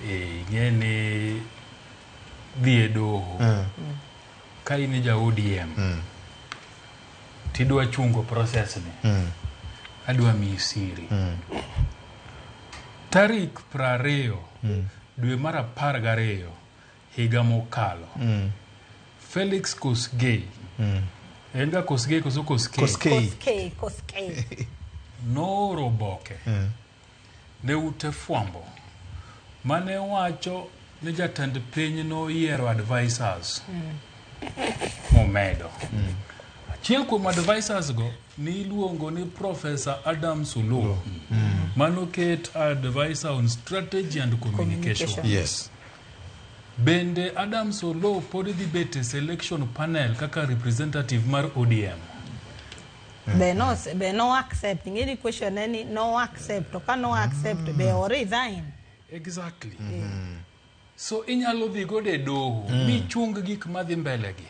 Ing'e ni dhi e doho ka in ja ODM tidwa chungo process ni, adwa miyi siri. Tarik 20 dwe mar 12 higa mokalo, Felix Kosgei, en ga Kosgei koso Koskei? Koskei. Koskei, Koskei. Nooro oboke ne ute fwambo mane wacho ni jatend piny noyiero advisors momedo. Achiel kuom advisors go niluongo ni Professor Adams Oloo, manoket advisor on strategy and communication. Communication. Bende Adams Oloo pod dhi bet e selection panel kaka representative mar ODM? Be no accept? Ing'e ni question en ni no accept, to ka no accept, be o resign? Exactly. So inyalo dhi godo e doho michung gik madhi mbele gi.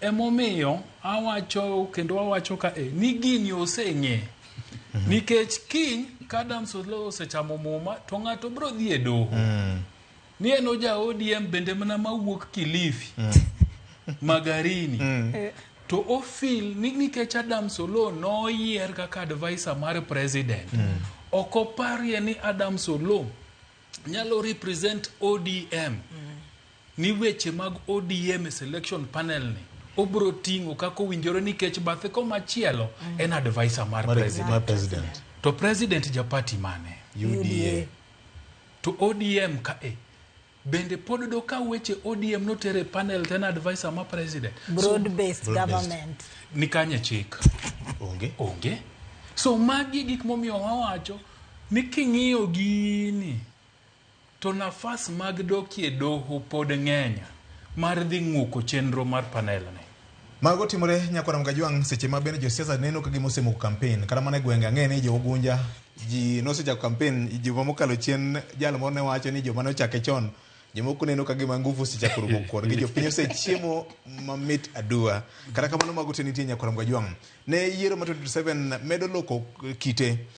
Emomiyo awacho kendo awacho ka e ni gini oseng'e. Nikech kiny ka Adams Oloo osechamo muma, to ng'ato biro dhi e doho. Ni en oja ODM bende mana mawuok Kilifi, Magarini. To ofil ni nikech Adams Oloo noyier kaka advisor mar president. Ok oparie ni Adams Oloo nyalo represent ODM ni weche mag ODM e selection panel ni obro ting'o kaka owinjore, nikech bathe komachielo en advisor mar president. Mar president. To president ja party mane? UDA. To ODM ka e bende pod dokaw weche ODM notere panel to en advisor ma president? Broad based Broad-based. government. Ni kanye chik? Onge. Onge. So magi gik momiyo wawacho ni king'iyo gini to nafas mag dokie doho pod ng'eny mar dhi ng'uko chenro mar panel ni. Mago timore, nyakwara Mgajwang', seche ma bende josiasa neno ka gima osemoko campaign kata mana e gwenge. Ang'e ni jo Ugunja ji nosechako campaign juma mokalo chien. Jal moro ne wacho ni joma nochake chon, jomoko neno ka gima nguvu osechako rumo kodgi, jopiny osechiemo mamit aduwa. Kata kamano, mago te nitie, nyakwara Mgajwang', ne yiero ma 2027 medo loko kite.